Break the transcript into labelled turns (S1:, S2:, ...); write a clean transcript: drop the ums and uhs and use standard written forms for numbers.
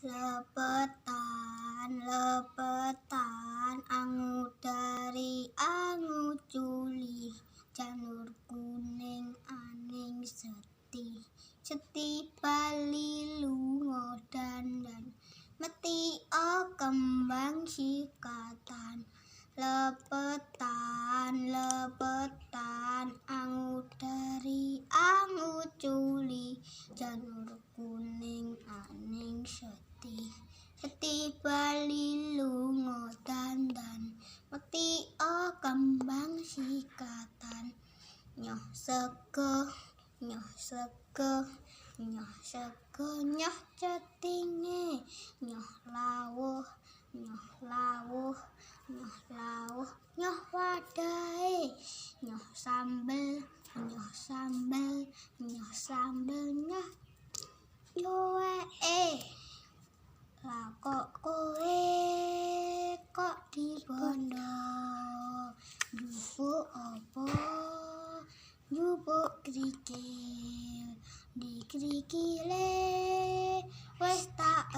S1: Lepetan, lepetan, angu dari angu culi, janur kuning aning seti, seti bali lunga dandan, meti o kembang sikatan. Lepetan, lepetan, angu dari angu culi, janur kuning aning seti, seti bali lunga dandan, meti o kembang sikatan. Nyoh sego, nyoh sego, nyoh sego, nyoh cetinge, nyoh lawuh, nyoh lawuh, nyoh lawuh, nyoh wadahe, nyoh sambel, nyoh sambel, nyoh sambel, nyoh luweke. Lah kok kowe kok dibondo, njupuk apa? Njupuk krikil, dikrikile wis tak